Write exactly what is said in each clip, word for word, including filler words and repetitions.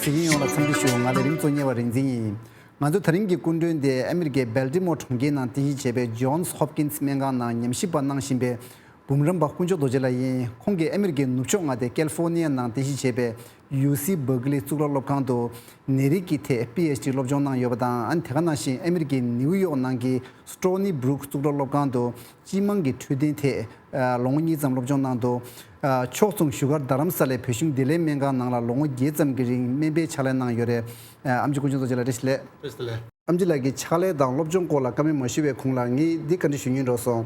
གཟིགས་མཁན་ཡོངས་ལ་འཚམས་འདྲི་ཞུ། ང་ལ་རིམ་གཙོ་གཉེར་བ་རིག་འཛིན་ཡིན། ང་ཚོ་ད་རིང་གི་སྐུ་མགྲོན་དེ་ཨ་མི་རི་ཀའི་སྦལ་ཏི་མོར་གྲོང་ཁྱེར་ནང་རྟེན་གཞི་བྱས་པའི་ཇོན་སི་ཧོབ་ཀིན་སི་སྨན་ཁང་ནང་ཉམས་ཞིབ་པ་གནང་བཞིན་པའི་འབུམ་རམས་པ་དཀོན་མཆོག་རྡོ་རྗེ་ལགས་ཡིན། ཁོང་གིས་ཨ་མི་རི་ཀའི་ནུབ་ཕྱོགས་མངའ་སྡེ་ཀལ་ཧྥོར་ནི་ཡ་ནང་རྟེན་གཞི་བྱས་པའི་ཡུ་སི་བྷར་ཀ་ལི་གཙུག་ལག་སློབ་ཁང་དུ་ནད་རིགས་ཀྱི་ཐད་པི་ཨེཆ་ཌི་སློབ་སྦྱོང་གནང་ཡོད་པ་དང་། ཨ་ནི་དེ་ག་ནང་བཞིན་ཨ་མི་རི་ཀའི་ནིའུ་ཡོག་ནང་གི་སི་ཊོ་ནི་བྷུ་རུག་གཙུག་ལག་སློབ་ཁང་དུ་སྤྱི་དམངས་ཀྱི་འཕྲོད་བསྟེན་ཐད་ལོ་ངོ་གཉིས་ཙམ་སློབ་སྦྱོང་གནང་འདུག་ཕྱོགས་མཚུངས་བཞུགས་སྒར་རྡ་རམ་ས་ལའི་བོད་གཞུང་བདེ་ལེགས་སྨན་ཁང་ནང་ལ་ལོ་ངོ་བརྒྱད་ཙམ་གྱི་རིང་སྨན་པའི་ཕྱག་ལས་གནང་ཡོད་རེད། ཨ་མཆོག་དཀོན་མཆོག་རྡོ་རྗེ་ལགས་བཀྲ་ཤིས་བདེ་ལེགས། བཀྲ་ཤིས་བདེ་ལེགས། ཨ་མཆོག་ལགས་ཀྱིས་ཕྱག་ལས་དང་སློབ་སྦྱོང་སྐོར་ལ་བཀའ་མོལ་མ་ཞུས་པའི་གོང་ལ་ངས་འདི་བཀའ་འདྲི་ཞུ་སྙིང་འདོད་སོང་།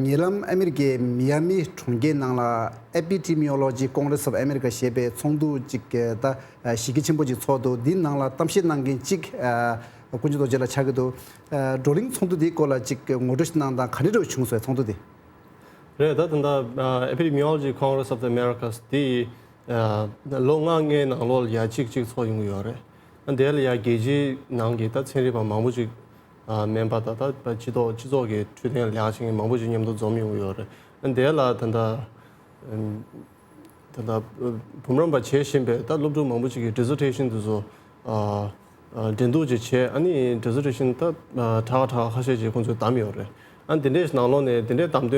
ཉེ་ལམ་ཨ་མི་རི་ཀའི་མི་ཡ་མི་གྲོང་ཁྱེར་ནང་ལ་Epidemiology Congress of America ཞེས་པའི་ཚོགས་འདུ་ཅིག་ད་གཞི་རྒྱ་ཆེན་པོ་ཅིག་ཚོགས་འདུག་འདིའི་ནང་ལ་གཏམ་བཤད་གནང་མཁན་གཅིག་དཀོན་མཆོག་རྡོ་རྗེ་ལགས་ཆགས་ཀྱི་འདུག་བགྲོ་གླེང་ཚོགས་འདུ་འདིའི་སྐོར་ལ་ཅིག་ངོ་སྤྲོད་ཞིག་གནང་དང་། ག་འདྲ་བྱུང་སོང་ཚོགས་འདུ་འདི། རེད། ད་ད་ལྟ་Epidemiology Congress of the Americas དེ་ལོ་ལྔ་ལྔའི་ནང་ལོགས་ལ་ཡ་གཅིག་གཅིག་ཚོགས་ཡོང་གི་ཡོད་རེད། ཨ་དེ་ལ་ཡ་རྒྱལ་སྤྱིའི་ནང་གི་ད་ཚན་རིག་པ་མང་པོ་ཅིག་སྨན་པ་དང་ད་སྤྱི་ཚོགས་སྤྱི་ཚོགས་ཀྱི་འཕྲོད་བསྟེན་ལས་ཀ་བྱེད་མཁན་མང་པོ་ཅིག་མཉམ་དུ་འཛོམས་ཡོང་གི་ཡོད་རེད། ཨ་དེ་ལ་ད་ད་ད་ལྟ་འབུམ་རམས་པ་བྱེད་བཞིན་པའི་ད་སློབ་ཕྲུག་མང་པོ་ཅིག་གིས་dissertation དེ་ཚོ་འགྲན་བསྡུར་ཅིག་བྱས། ཨ་ནི་dissertation ད་གྲྭ་ཁག་གྲྭ་ཁག་ཁ་ཤས་ཅིག་ཁོང་ཚོས་བདམས་ཡོད་རེད། ཨ་ནི་དེ་འདྲའི་ནང་ལོགས་ནས་དེ་འདྲའི་བདམས་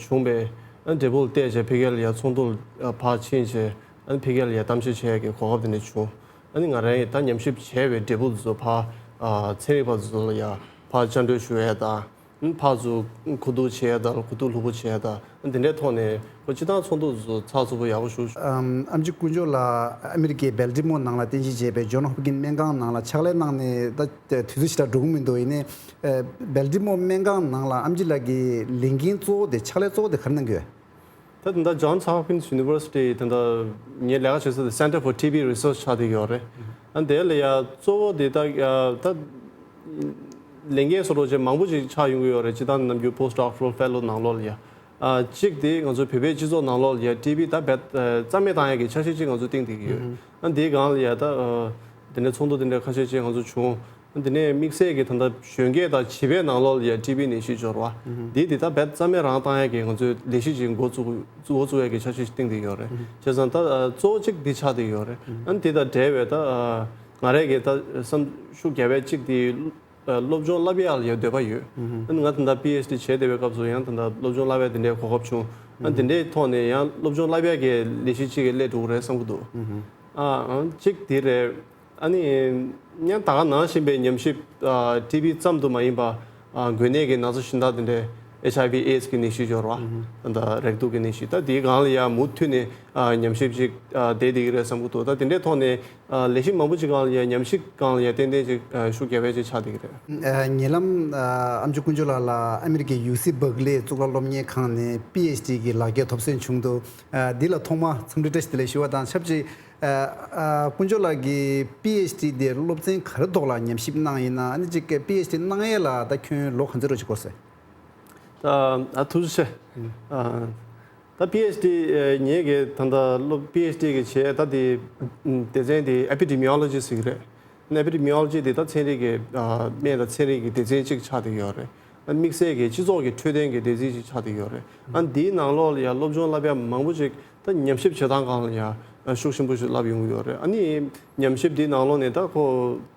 ཐོན་བྱུང་བའི་ཨ་ནི་འབྲས་བུ་ལ་བལྟས་བྱས་ཕ་གི་ལ་ཡ་ཚོགས་འདུར་ཕར་ཕྱིན་བྱས། ཨ་ནི་ཕ་གི་ལ་ཡ་གཏམ་བཤད་བྱེད་ཡ་གི་གོ་སྐབས་དེ་འདྲ་བྱུང་། ཨ་ནི་ང་རང་གིས་ད་ཉམས་ཞིབ་བྱས་པའི་འབྲས་བུ་དེ་ཚོ་ཕར་ཚན་རིག་པ་དེ་ཚོ་ལ་ཡ་ཕར་བཅར་འདྲི་ཞུ་ཡ་དང་། ཕར་ཚུར་གོ་བསྡུར་བྱེད་ཡ་དང་། གོ་བསྡུར་ལྷུག་པོ་བྱེད་ཡ་དང་། འདི་འདྲའི་ཐོག་ནས་ཁོ་སྤྱི་བཏང་ཚོགས་འདུ་ཚགས་ཚུད་པོ་ཡག་པོ་ཞུ། ཨམ་ཨ་མཆོག་དཀོན་མཆོག་ལགས་ཨ་མི་རི་ཀའི་སྦལ་ཏི་མོར་ནང་ལ་རྟེན་གཞི་བྱས་པའི་ཇོན་ཧོབ་ཀིན་སྨན་ཁང་ནང་ལ་ཕྱག་ལས་གནང་ནས་ད་དུས་ཚོད་ཞེ་དྲག་འགྲོ་གི་མི་འདུག་ཡིན་ནའི་སྦལ་ཏི་མོར་སྨན་ཁང་ནང་ལ་ཨ་མཆོག་ལགས་ཀྱི་ལས་འགན་གཙོ་བོ་དེ་ཕྱག་ལས་གཙོ་བོ་དེ་ག་རེ་གནང་གི་ཡོད། ད་ད་ལྟ་Johns Hopkins University ད་ལྟ་ངའི་ལས་ཀ་བྱེད་ས་དེ་Center for T B Research ཆགས་བསྡད་ཡོད་རེད། ཨ་དེ་ལ་ཡ་གཙོ་བོ་དེ་ད་ད་ལས་འགན་སོ་སོ་ཅིག་མང་པོ་ཅིག་ཆགས་ཡོང་གི་ཡོད་རེད། སྤྱིར་བཏང་ནམ་རྒྱུན་Postdoctoral Fellow ནང་ལོགས་ལ་ཡ། ཨ་གཅིག་དེ་ང་ཚོའི་བོད་པའི་སྤྱི་ཚོགས་ནང་ལོགས་ལ་ཡ་ཊི་བི་ད་རྦད་རྩ་མེད་བཏང་ཡ་གི་འཆར་གཞི་ཅིག་ང་ཚོས་བཏིང་བསྡད་ཀྱི་ཡོད། ཨ་དེའི་སྒང་ལ་ཡ་ད་དེ་འདྲའི་ཚོགས་འདུ་དེ་འདྲ་ཁ་ཤས་ཅིག་ང་ཚོ་བྱུང་། དེ་ནས་དམིགས་བསལ་གྱི་ད་ལྟ་གཞོན་སྐྱེས་དང་བྱིས་པའི་ནང་ལོགས་ལ་ཡ་ཊི་བི་ནད་གཞི་འབྱོར་བ་འདི་དེ་ད་རྦད་རྩ་མེད་རང་བཏང་ཡ་གི་ང་ཚོས་ལས་གཞི་ཅིག་འགོ་བཙུགས་འགོ་བཙུགས་ཡ་གི་འཆར་གཞི་ཞིག་བཏིང་བསྡད་ཡོད་རེད། བྱས་ཙང་ད་གཙོ་བོ་གཅིག་འདི་ཆགས་བསྡད་ཡོད་རེད། ཨ་ནི་དེ་དང་འབྲེལ་བའི་ད་ང་རང་གི་ད་བསམ་ཤུགས་རྒྱབ་པའི་གཅིག་དེ་སློབ་སྦྱོང་བསླབ་ཡ་ལ་ཡ་འདོད་པ་ཡོད། ཨ་ནི་ང་ད་ལྟ་པི་ཨེཆ་ཌི་བྱས་བསྡད་པའི་སྐབས་སུ་ཡང་ད་ལྟ་སློབ་སྦྱོང་བསླབ་ཡ་དེ་འདྲའི་གོ་སྐབས་བྱུང་། ཨ་ནི་དེ་འདྲའི་ཐོག་ནས་ཡང་སློབ་སྦྱོང་བསླབ་ཡ་གི་ལས་གཞི་གཅིག་གི་སླེབས་འགྲོ་གི་རེད་བསམ་གྱི་འདུག་ཨ་གཅིག་དེ་རེད། ཨ་ནི་ཡང་ད་ག་ནང་བཞིན་པའི་ཉམས་ཞིབ་ཨ་ཊི་བི་ཙམ་དུ་མ་ཡིན་པ་ཨ་འགོས་ནད་ཀྱི་ན་ཚ་གཞན་དག་དེ་འདྲའི་ཨེཆ་ཨའི་ཝི་ཨེ་ཌི་སི་གི་ནད་གཞི་འབྱོར་བ་ད་ལྟ་རེག་དུག་གི་ནད་གཞི་ད་དེའི་སྒང་ལ་ཡང་མུ་མཐུད་ནས་ཨ་ཉམས་ཞིབ་ཅིག་ཨ་བསྡད་བསྡད་ཀྱི་རེད་བསམ་གྱི་འདུག་ད་དེ་འདྲའི་ཐོག་ནས་ཨ་ལས་གཞི་མང་པོ་ཅིག་སྒང་ལ་ཡང་ཉམས་ཞིབ་སྒང་ལ་ཡང་ཏན་ཏན་ཅིག་ཨ་ཤུགས་རྒྱབ་ཡ་ཅིག་ཆགས་བསྡད་ཀྱི་རེད། ཨ་ཉེ་ལམ་ཨ་ཨ་མཆོག་དཀོན་མཆོག་ལགས་ལ་ཨ་མི་རི་ཀའི་ཡུ་སི་བྷར་ཀ་ལི་གཙུག་ལག་སློབ་གཉེར་ཁང་ནས་པི་ཨེཆ་ཌི་གི་ལག་འཁྱེར་ཐོབ་སོན་བྱུང་འདུག་ཨ་འདི་ལ་ཐོག་མར་འཚམས་འདྲི་བཀྲ་ཤིས་བདེ་ལེགས་ཞུ་བ་དང་ཆབས་ཅིག་ཨ་ཨ་དཀོན་མཆོག་ལགས་ཀྱིས་པི་ཨེཆ་ཌི་དེ་སློབ་ཚན་ག་རེ་ཐོག་ལ་ཉམས་ཞིབ་གནང་ཡིན་ན། ཨ་ནི་ཅིག་པི་ཨེཆ་ཌི་གནང་ཡས་ལ་ད་ཁྱོན་ལོ་ག་ཚོད་འགྲོ་ཅིག་འགོར་སོང་། ད་ཨ་ཐུགས་རྗེ་ཆེ། ཨ་ད་པི་ཨེཆ་ཌི་ཨ་ངེད་ཀྱི་ད་ལྟ་སློབ་པི་ཨེཆ་ཌི་གི་བྱས་ད་དེ་སྡེ་ཚན་དེ་Epidemiology ཟེར་གྱི་རེད། Epidemiology དེ་ད་ཚན་རིག་གི་ཨ་སྨན་དང་ཚན་རིག་གི་སྡེ་ཚན་གཅིག་ཆགས་བསྡད་ཡོད་རེད། ཨ་དམིགས་བསལ་གྱི་སྤྱི་ཚོགས་ཀྱི་འཕྲོད་བསྟེན་གྱི་སྡེ་ཚན་ཅིག་ཆགས་བསྡད་ཡོད་རེད། ཨ་འདིའི་ནང་ལོགས་ལ་ཡང་སློབ་སྦྱོང་བསླབ་ཡ་མང་པོ་ཅིག་ད་ཉམས་ཞིབ་བྱེད་སྟངས་སྒང་ལ་ཡང་ཤུགས་ཆེན་པོ་ཞིག་བསླབ་ཡོང་གི་ཡོད་རེད། ཨ་ནི་ཉམས་ཞིབ་འདིའི་ནང་ལོགས་ནས་ད་ཁོ་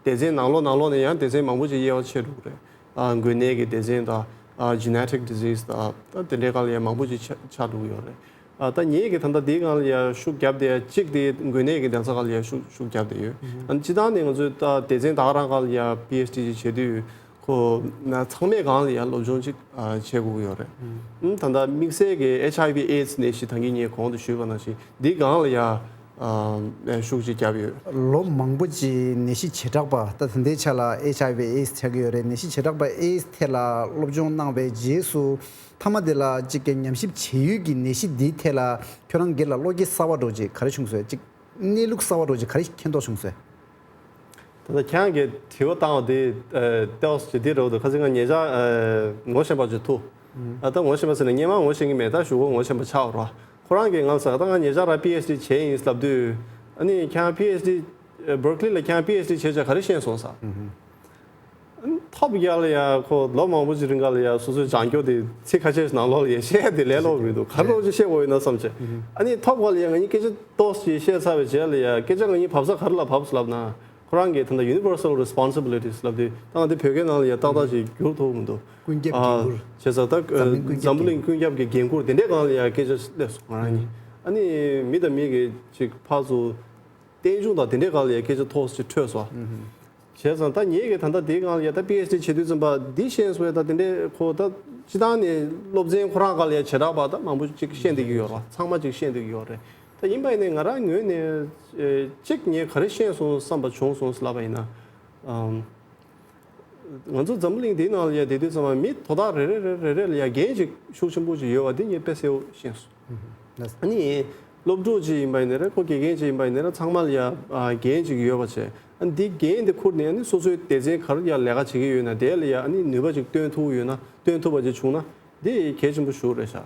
སྡེ་ཚན་ནང་ལོགས་ནང་ལོགས་ནས་ཡང་སྡེ་ཚན་མང་པོ་ཅིག་དབྱེ་བ་ཕྱེ་འགྲོ་གི་རེད། ཨ་འགོས་ནད་ཀྱི་སྡེ་ཚན་དང་། ཨ་genetic disease དང་། ད་དེ་འདྲའི་སྒང་ལ་ཡང་མང་པོ་ཅིག་ཆགས་ཆགས་འགྲོ་གི་ཡོད་རེད། ཨ་ད་ངེད་ཀྱིས་ད་ལྟ་འདིའི་སྒང་ལ་ཡང་ཤུགས་བརྒྱབ་བསྡད་ཡ་གཅིག་དེ་འགོས་ནད་ཀྱི་གདན་ས་སྒང་ལ་ཡང་ཤུགས་ཤུགས་བརྒྱབ་བསྡད་ཡོད། ཨ་སྤྱིར་བཏང་ནས་ང་ཚོའི་ད་སྡེ་ཚན་ད་ག་རང་སྒང་ལ་ཡང་པི་ཨེཆ་ཌི་ཅིག་བྱེད་དུས་ཁོ་ན་ཚང་མའི་སྒང་ལ་ཡང་སློབ་སྦྱོང་ཅིག་ཨ་བྱེད་དགོས་ཀྱི་ཡོད་རེད། ཨ་ད་ལྟ་དམིགས་བསལ་གྱི་ཨེཆ་ཨའི་ཝི་ཨེ་ཌི་སི་ནད་གཞི་ད་གིན་ངས་གོང་དུ་ཞུས་པ་ནང་བཞིན་འདིའི་སྒང་ལ་ཡང་ཨ་ཤུགས་ཅིག་བརྒྱབ་ཡོད། ལོ་མང་པོ་ཅིག་ནད་གཞི་བྱེ་བྲག་པ་ད་ད་ལྟའི་ཆ་ལ་ཨེཆ་ཨའི་ཝི་ཨེ་ཌི་སི་ཆགས་ཀྱི་ཡོད་རེད། ནད་གཞི་བྱེ་བྲག་པ་ཨེ་ཌི་སི་ཐད་ལ་སློབ་སྦྱོང་གནང་བའི་རྗེས་སུ་མཐའ་མ་དེ་ལ་ཅིག་གི་ཉམས་ཞིབ་བྱེད་ཡུལ་གྱི་ནད་གཞི་འདིའི་ཐད་ལ་ཁྱོད་རང་སྒེར་ལ་བློ་སྐྱེད་གསར་བ་འདྲ་ཅིག་ག་རེ་བྱུང་སོང་། ཅིག་གནས་ལུགས་གསར་བ་འདྲ་ཅིག་ག་རེ་མཁྱེན་རྟོགས་བྱུང་སོང་། ད་ལྟ་ཁྱེད་རང་གིས་དྲི་བ་བཏང་བ་དེ་ཨ་ལྟོས་ཅིག་འདི་རེད་འདུག་ཁ་སང་ང་ཉེ་ཆར་ཨ་ངོ་ཤེས་པ་ཅིག་ཐུག་ཨ་ད་ངོ་ཤེས་པ་ཟེར་ན་སྔོན་མ་ངོ་ཤེས་ཀྱི་མེད། ད་གཞུག་གུ་ངོ་ཤེས་པ་ཆགས་པ་རེད། ཁོ་རང་གིས་ང་ལ་ཟེར། ད་ང་ཉེ་ཆར་ར་པི་ཨེཆ་ཌི་བྱས་ཡིན་ལབ་དུས། ཨ་ནི་ཁྱེད་རང་པི་ཨེཆ་ཌི་ཨ་བྷར་ཀ་ལི་ལ་ཁྱེད་རང་པི་ཨེཆ་ཌི་བྱས་ཙང་ག་རེ་ཤེས་སོང་ཟེར། ཨ་ནི་ད་ ཐོབ་རྒྱ་ལ་ཡ་ཁོ་ལོ་མང་པོ་ཅིག་རིང་ག་ལ་ཡ་སོ་སོའི་བྱང་སྐྱོ་དེ་ཚིག་ཁ་ཤས་ནང་ལོགས་ལ་ཡ་བཤད་དེ་ལས་ལོག་མི་འདུག་ག་རེ་ཅིག་བཤད་དགོས་ཡིན་ན་བསམ་བྱས། ཨ་ནི་ཐོབ་ག་ལ་ཡ་ང་གཉིས་སྐད་ཆ་ཏོག་ཙམ་བཤད་ཚར་བའི་རྗེས་ལ་ཡ་སྐད་ཆ་ང་གཉིས་བབས་ས་ག་རེ་ལ་བབས་ལབ་ན། ཁོ་རང་གིས་ད་ལྟ་universal responsibilities ལབ་དུས་ད་ང་དེ་བོད་སྐད་ནང་ལ་ཡ་ཏག་ཏག་ཅིག་བསྒྱུར་ཐུབ་མི་འདུག་ཀུན་ཁྱབ་ཨ་འགན་འཁུར། བྱས་ཙང་ད་འཛམ་བུ་གླིང་ཀུན་ཁྱབ་ཀྱི་འགན་འཁུར་དེ་འདྲའི་སྒང་ལ་ཡ་སྐད་ཆ་སླེབས་སོང་ང་རང་གཉིས། ཨ་ནི་མི་དང་མི་གི་ཅིག་ཕར་ཚུར་རྟེན་འབྱུང་དང་དེ་འདྲའི་སྒང་ལ་ཡ་སྐད་ཆ་ཏོག་ཙམ་ཅིག་འཕྲོས་སོང་། བྱས་ཙང་ད་ངེད་ཀྱིས་ད་ལྟ་དེའི་སྒང་ལ་ཡ་ད་པི་ཨེཆ་ཌི་བྱེད་དུས་ཙམ་པ་འདི་ཤེས་སོང་ཡ། ད་དེ་འདྲའི་ཁོ་ད་སྤྱི་བཏང་ནས་སློབ་ཚན་ཁོ་རང་སྒང་ལ་ཡ་བྱེ་བྲག་པ་ད་མང་པོ་ཅིག་ཤེས་བསྡད་ཀྱི་ཡོད་རེད་བ། ཚང་མ་ཅིག་ཤེས་བསྡད་ཀྱི་ཡོད་རེད། ད་ཡིན་པ་ཡིན་ནའི་ང་རང་ངོས་ནས་ཨེ་གཅིག་ངས་ག་རེ་ཤེས་སོང་བསམ་པ་བྱུང་སོང་ལབ་པ་ཡིན་ན། ཨམ། ང་ཚོ་འཛམ་བུ་གླིང་འདིའི་ནང་ལ་ཡ་བསྡད་དུས་ཙམ་པ་མི་དོ་བདག་རེ་རེ་རེ་རེ་རེ་ལ་ཡ་འགན་ཅིག་ཤུགས་ཆེན་པོ་ཅིག་ཡོད་པ་འདི་ངས་དཔེ་གསལ་པོ་ཤེས་སོང་། ཨ་ནི་སློབ་ཕྲུག་ཅིག་ཡིན་པ་ཡིན་ནའི་རེད། ཁོ་དགེ་རྒན་ཅིག་ཡིན་པ་ཡིན་ནའི་རེད། ཚང་མ་ལ་ཡ་ཨ་འགན་ཅིག་ཡོད་པ་བྱས། ཨ་ནི་འདི་འགན་འདི་ཁུར་ནས་ཨ་ནི་སོ་སོའི་སྡེ་ཚན་ག་རེ་ཡ་ལས་ཀ་བྱེད་ཀྱི་ཡོད་ན་དེ་ལ་ཡ་ཨ་ནི་ནུས་པ་ཅིག་སྟོན་ཐུབ་ཡོད་ན་སྟོན་ཐུབ་པ་ཅིག་བྱུང་ན་འདི་གལ་ཆེན་པོ་ཞིག་རེད་ཤག་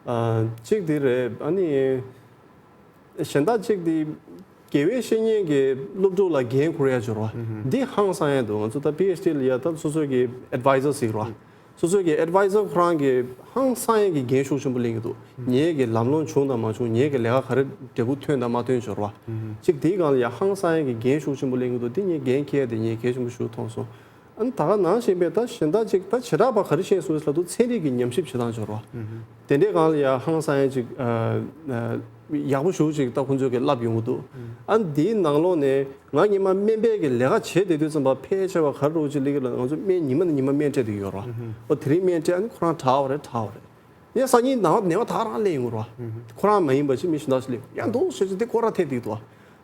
ཨ་གཅིག་འདི་རེད། ཨ་ནི། གཞན་དག་གཅིག་དེ། དགེ་བའི་བཤེས་གཉེན་གྱིས་སློབ་ཕྲུག་ལ་འགན་འཁུར་ཡ་ཅིག་ཡོད་རེད་བ། འདི་ཧང་སང་ཡ་འདུག་ང་ཚོ་ད་པི་ཨེཆ་ཌི་ལ་ཡ་ད་སོ་སོ་གི་ཨེཌ་ཝའི་ཛར་ཟེར་གྱི་རེད་བ། སོ་སོ་གི་ཨེཌ་ཝའི་ཛར་ཁོ་རང་གིས་ཧང་སང་ཡ་གི་འགན་ཤུགས་ཆེན་པོ་ལེན་གྱི་འདུག་ངེད་ཀྱི་ལམ་ལྷོང་བྱུང་དང་མ་བྱུང་། ངེད་ཀྱི་ལས་ཀ་ག་རེ་འབྲས་བུ་ཐོན་དང་མ་ཐོན་ཅིག་ཡོད་རེད་བ། གཅིག་དེའི་སྒང་ལ་ཡ་ཧང་སང་ཡ་གི་འགན་ཤུགས་ཆེན་པོ་ལེན་གྱི་འདུག་འདི་ངས་འགན་འཁྱེར་ཡ་དེ་ངས་གལ་ཆེན་པོ་ཞིག་མཐོང་སོང་། ཨ་ནི་ད་ག་ནང་བཞིན་པའི་ད་གཞན་དག་ཅིག་ད་བྱེ་བྲག་པ་ག་རེ་ཤེས་སོང་ལབ་དུས་ཚན་རིག་གི་ཉམས་ཞིབ་བྱེད་སྟངས་ཅིག་ཡོད་རེད་བ། དེ་འདྲའི་སྒང་ལ་ཡ་ཧང་སང་ཡ་ཅིག་ཨ་ཨ་ཡག་པོ་ཞེ་པོ་ཅིག་ད་ཁོང་ཚོས་ཀྱི་བསླབ་ཡོང་གི་འདུག་ཨ་ནི་དེའི་ནང་ལོགས་ནས་ང་སྔོན་མ་སྨན་པའི་གི་ལས་ཀ་བྱེད་བསྡད་དུས་ཙམ་པ་ཕལ་ཆེ་བ་ག་རེ་འདྲ་ཅིག་སླེབས་ཀྱི་ལབ་ན། ང་ཚོ་སྨན་ཉི་མ་ནས་ཉི་མ་སྨན་སྤྲད་བསྡད་ཀྱི་ཡོད་རེད་བ། ཨོ་དེ་རིང་སྨན་སྤྲད། ཨ་ནི་ཁོ་རང་དྲག་པ་རེད། དྲག་པ་རེད། ཡ་སང་ཉིན་ནང་ནད་པ་ད་ག་རང་སླེབས་ཡོང་གི་རེད་བ། ཁོ་རང་མ་ཡིན་པ་ཅིག་མི་གཞན་དག་ཅིག་སླེབས་ཡ་འདུག་ཟེར་ཅིག་དེ་སྐོར་ར་ཐེབས་བསྡད་འདུག་བ།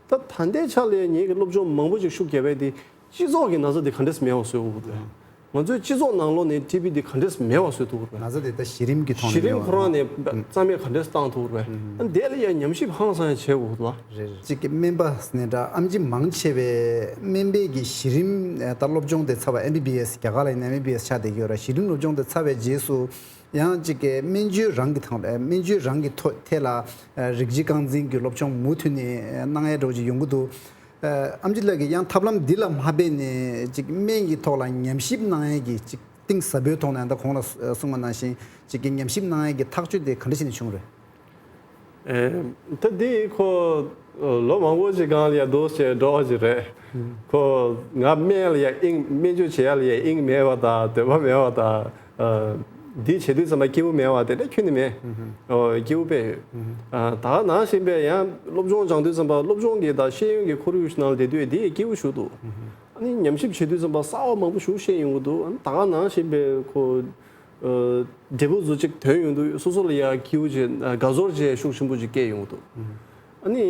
ད་ད་ལྟའི་ཆ་ལ་ངེད་ཀྱི་སློབ་སྦྱོང་མང་པོ་ཅིག་ཤུགས་རྒྱབ་པས་དེ་སྤྱི་ཚོགས་ཀྱི་ན་ཚ་དེ་ག་འདྲས་མེད་པ་བཟོ་དགོས་རེད། ང་ཚོའི་སྤྱི་ཚོགས་ནང་ལོགས་ནས་ཊི་བི་དེ་ག་འདྲས་མེད་པ་བཟོ་ཐུབ་དགོས་རེད། ན་ཚ་དེ་ད་གཞི་རིམ་གྱི་ཐོག་ནས་གཞི་རིམ་ཡོང་ཁོ་རང་ནས་རྩ་མེད་ག་འདྲས་བཏང་ཐུབ་རེད། ཨ་ནི་དེ་ལ་ཡང་ཉམས་ཞིབ་ཧང་སང་ཡང་བྱེད་དགོས་རེད། རེད་རེད། གཅིག་གི་སྨན་པ་ཟེར་ནས་འདྲ། ཨེམ་ཆི་མང་ཆེ་བས་སྨན་པའི་གི་གཞི་རིམ་ད་སློབ་སྦྱོང་དེ་ཚར་བ། ཨེམ་བི་བི་ཨེས་རྒྱ་གར་ལ་ཡིན་ན་ཨེམ་བི་བི་ཨེས་ཆགས་བསྡད་ཀྱི་ཡོད་རེད། གཞི་རིམ་སློབ་སྦྱོང་དེ་ཚར་བའི་རྗེས་སུ་ཡང་གཅིག་གི་སྨན་བཅོས་རང་གི་ཐོག་ལ། སྨན་བཅོས་རང་གི་ཐོག་ཐད་ལ་རིགས་གཅིག་རྐང་འཛིན་གྱི་སློབ་སྦྱོང་མུ་མཐུད་ནས་གནང་ཡ་འདྲ་བོ་ཅིག་ཡོང་གི་འདུག་ཨ་ཨེམ་ཆི་ལགས་ཀྱིས་ཡང་ཐབས་ལམ་འདི་ལ་མ་དཔགས་ནས་ཅིག་སྨན་གྱི་ཐོག་ལ་ཉམས་ཞིབ་གནང་ཡས་ཀྱི་ཅིག་གཏིང་ཟབ་པོའི་ཐོག་ནས་ད་གོང་ལ་གསུངས་པ་ནང་བཞིན་ཅིག་གི་ཉམས་ཞིབ་གནང་ཡས་ཀྱི་ཐག་གཅོད་དེ་ག་འདྲ་བྱས་ནས་བྱུང་རེད། ཨེ། ད་འདི་ཁོ་ལོ་མང་པོ་ཅིག་སྒང་ལ་ཡ་འདུག་སེ་འགྲོ་བ་ཅིག་རེད། ཁོ་ང་སྨན་ལ་ཡ་དབྱིངས། སྨན་བཅོས་བྱེད་ཡ་ལ་ཡ་དབྱིངས་མེད་པ་དང་འདོད་པ་མེད་པ་དང་། ཨ། འདི་བྱེད་དུས་ཙམ་པ་སྐྱིད་པོ་མེད་པ་དེ་འདྲ་ཁྱོན་ནས་མེད། ཨོ་སྐྱིད་པོ་དཔེ་ཡོད། ཨ་ད་ག་ནང་བཞིན་པའི་ཡང་སློབ་སྦྱོང་སྦྱང་དུས་ཙམ་པ་སློབ་སྦྱོང་གི་དང་ཤེས་ཡོན་གྱི་ཁོར་ཡུག་ནང་ལ་བསྡད་དུས་འདི་སྐྱིད་པོ་ཞིག་འདུག་ཨ་ནི་ཉམས་ཞིབ་བྱེད་དུས་ཙམ་པ་གསར་པ་མང་པོ་ཞིག་ཤེས་ཡོང་གི་འདུག་ཨ་ནི་ད་ག་ནང་བཞིན་པའི་ཁོ་ཨ་འབྲས་བུ་ཚོ་ཅིག་ཐོན་ཡོང་དུས་སོ་སོ་ལ་ཡ་སྐྱིད་པོ་ཅིག་དགའ་ཚོར་ཅིག་ཤུགས་ཆེན་པོ་ཅིག་སྐྱེས་ཡོང་གི་འདུག་ཨ་ནི་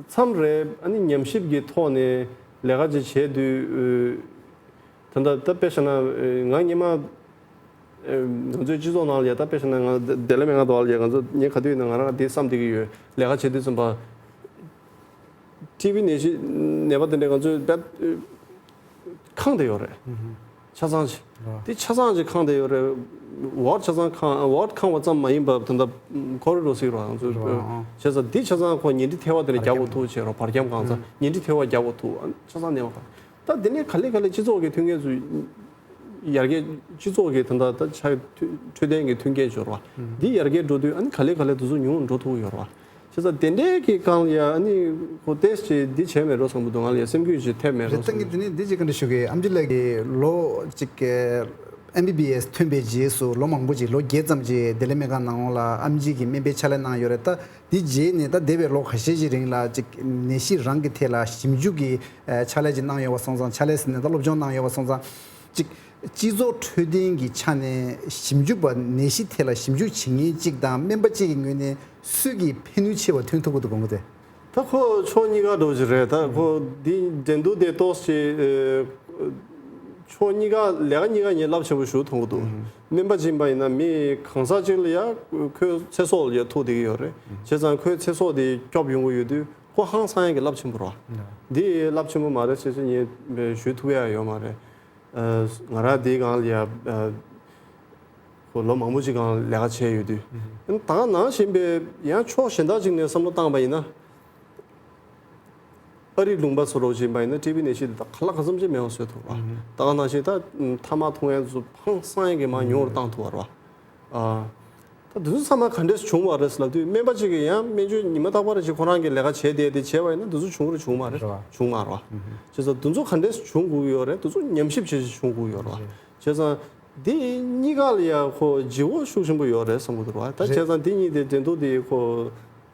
མཚམས་རེ་ཨ་ནི་ཉམས་ཞིབ་ཀྱི་ཐོག་ནས་ལས་ཀ་ཅིག་བྱེད་དུས། ད་ལྟ་ད་དཔེ་བཞག་ན་ང་སྔོན་མ་ང་ཚོའི་སྤྱི་ཚོགས་ནང་ལ་ཡ་ད་དཔེ་བཞག་ན་ང་དེ་ལས་མེད་ང་དོ་བ་ལ་ཡ་ང་ཚོ་ཉིན་ག་དུས་ཡིན་ན་ང་རང་དེ་བསམ་བསྡད་ཀྱི་ཡོད། ལས་ཀ་བྱེད་དུས་ཙམ་པ། ཊི་བི་ནད་གཞི་ནད་པ་དེ་འདྲ་ང་ཚོས་དཔེ་ཁེངས་བསྡད་ཡོད་རེད། ཆ་ཚང་ཅིག་དེ་ཆ་ཚང་ཅིག་ཁེངས་བསྡད་ཡོད་རེད། ཝར་ཆ་ཚང་ཁེངས། ཝར་ཁེངས་པ་ཙམ་མ་ཡིན་པར་ད་ལྟ་ཁོ་རི་ཌོར་ཟེར་རོ་ང་ཚོས་བྱས་ཙང་དེ་ཆ་ཚང་ཁོ་ཉལ་ཁྲི་ཐལ་བ་དེ་འདྲ་རྒྱག་དགོས་ཐུག་བྱས་རོ། བར་ཁྱམས་གང་ཚང་ཉལ་ཁྲི་ཐལ་བ་རྒྱག་དགོས་ཐུག་ཆ་ཚང་ནས་བ། ད་དེ་ནས་ག་ལེ་ག་ལེ་སྤྱི་ཚོགས་ཀྱི་མཐུན་རྐྱེན་ཚོ་ཡར་རྒྱས། སྤྱི་ཚོགས་ཀྱི་ད་ལྟ་ད་ཆ་འཕྲོད་བསྟེན་གྱི་མཐུན་རྐྱེན་སྦྱོར་བ་འདི་ཡར་རྒྱས་འགྲོ་དུས་ཨ་ནི་ག་ལེ་ག་ལེ་དེ་ཚོ་ཉུང་འགྲོ་ཐུབ་ཡོད་རེད་བ། བྱས་ཙང་དེ་འདྲའི་གི་སྒང་ལ་ཡ་ཨ་ནི་ཁོ་ཏེས་ཅིག་འདི་བྱས་མེད་འགྲོ་བསམ་གྱི་འདུག་ང་ལ་ཡ་སེམས་འགུལ་ཅིག་ཐེབས་མེད་འགྲོ་བསམ་གྱི་འདུག་དེ་ནི་འདི་ཅིག་ག་འདྲ་ཞུ་གི། ཨེམ་ཆི་ལགས་ཀྱིས་ལོ་གཅིག་གི་ཨེམ་བི་བི་ཨེས་ཐོན་པའི་རྗེས་སུ་ལོ་མང་པོ་ཅིག་ལོ་བརྒྱད་ཙམ་ཅིག་བདེ་ལེགས་སྨན་ཁང་ནང་ལ་ཨེམ་ཆི་གི་སྨན་པའི་ཕྱག་ལས་གནང་ཡོད་རེད། ད་འདི་རྗེས་ནས་ད་འདས་པའི་ལོ་ཁ་ཤས་ཀྱི་རིང་ལ་ཅིག་ནད་གཞི་རང་གི་ཐད་ལ་ཞིབ་འཇུག་གི་ཕྱག་ལས་ཅིག་གནང་ཡོད་པ་སོང་ཙང་། ཕྱག་ལས་ཟེར་ནས་ད་སློབ་སྦྱོང་གནང་ཡོད་པ་སོང་ཙང་། ཅིག་སྤྱི་ཚོགས་འཕྲོད་བསྟེན་གྱི་ཆ་ནས་ཞིབ་འཇུག་པ། ནད་གཞི་ཐད་ལ་ཞིབ་འཇུག་བྱེད་མཁན་གཅིག་དང་སྨན་པ་གཅིག་གི་ངོས་ནས་སུ་གིས་ཕན་ནུས་ཆེ་བ་ཐོན་ཐུབ་ཀྱི་འདུག་དགོངས་ཀྱི་འདུག་ད་ཁོ་ཕྱོགས་གཉིས་ཀ་འགྲོ་གི་རེད། ད་ཁོ་འདི་འགྲན་བསྡུར་དེ་ཏོག་ཙམ་ཅིག་ཨ་ཕྱོགས་གཉིས་ཀ། ལས་ཀ་གཉིས་ཀ་ངས་རླབས་ཆེན་པོ་ཞིག་མཐོང་གི་འདུག་སྨན་པ་ཅིག་ཡིན་པ་ཡིན་ན་མི་གང་ཟག་ཅིག་ལ་ཡ་ཁོའི་ཚེ་སྲོག་ལ་ཡ་ཐུག་བསྡད་ཀྱི་ཡོད་རེད། བྱས་ཙང་ཁོའི་ཚེ་སྲོག་དེ་སྐྱོབ་ཡོང་གི་ཡོད་དུས་ཁོ་ཧང་སང་ཡ་གི་རླབས་ཆེན་པོ་རེད་བ། འདི་རླབས་ཆེན་པོ་མ་རེད་ཟེར་ཟེར་ངས་ཞུ་ཐུབ་ཡ་ཡོད་མ་རེད། ཨ་ང་རང་འདིའི་སྒང་ལ་ཡ་ཨ་ཁོ་ལོ་མང་པོ་ཅིག་སྒང་ལས་ཀ་བྱས་ཡོད་དུས། ཨ་ད་ག་ནང་བཞིན་པའི་ཡང་ཕྱོགས་གཞན་དག་ཅིག་ནས་བསམ་བློ་བཏང་པ་ཡིན་ན། ཨ་རིའི་ལུང་པ་སོགས་རོགས་བྱེད་པ་ཡིན་ན་ཊི་བི་ནད་གཞི་དེ་དག་ག་ལ་གང་འཚམ་ཅིག་མེད་པ་བཟོས་ཐུབ་ར། ད་ག་ནང་བཞིན་ད་ཐ་མག་འཐུང་ཡས་ཚོ་ཧང་སང་ཡས་ཀྱི་མར་ཉུང་རུ་བཏང་ཐུབ་པ་ར། ཨ། ད་དེ་ཚོ་ཚང་མ་ག་འདྲས་བྱུང་བ་རེད་ལབ་དུས་སྨན་པ་གཅིག་གིས་ཡང་སྨན་བཅོས་ཉི་མ་རྟག་པར་ཅིག་ཁོ་རང་གི་ལས་ཀ་བྱས་བསྡད་དེ་བྱས་པ་ཡིན་ན་དེ་ཚོ་བྱུང་རུ་བྱུང་མ་རེད། རེད་བ། བྱུང་མ་རེད་བ། བྱས་ཙང་དེ་ཚོ་ག་འདྲས་བྱུང་དགོས་ཀྱི་ཡོད་རེད། དེ་ཚོ་ཉམས་ཞིབ་བྱས་བྱས་བྱུང་དགོས་ཀྱི་ཡོད་རེད་བ། རེད། བྱས་ཙང་འདི་གཉིས་ཀ་ལ་ཡང་ཁོ་ལྗིད་ཁོག་ཤུགས་ཆེན་པོ་ཡོད་རེད་བསམ་གྱི་འདུག་ར། ད་རེད། བྱས་ཙང་འདི་གཉིས་དེ་འགྲན་བསྡུར་དེ་ཁོ་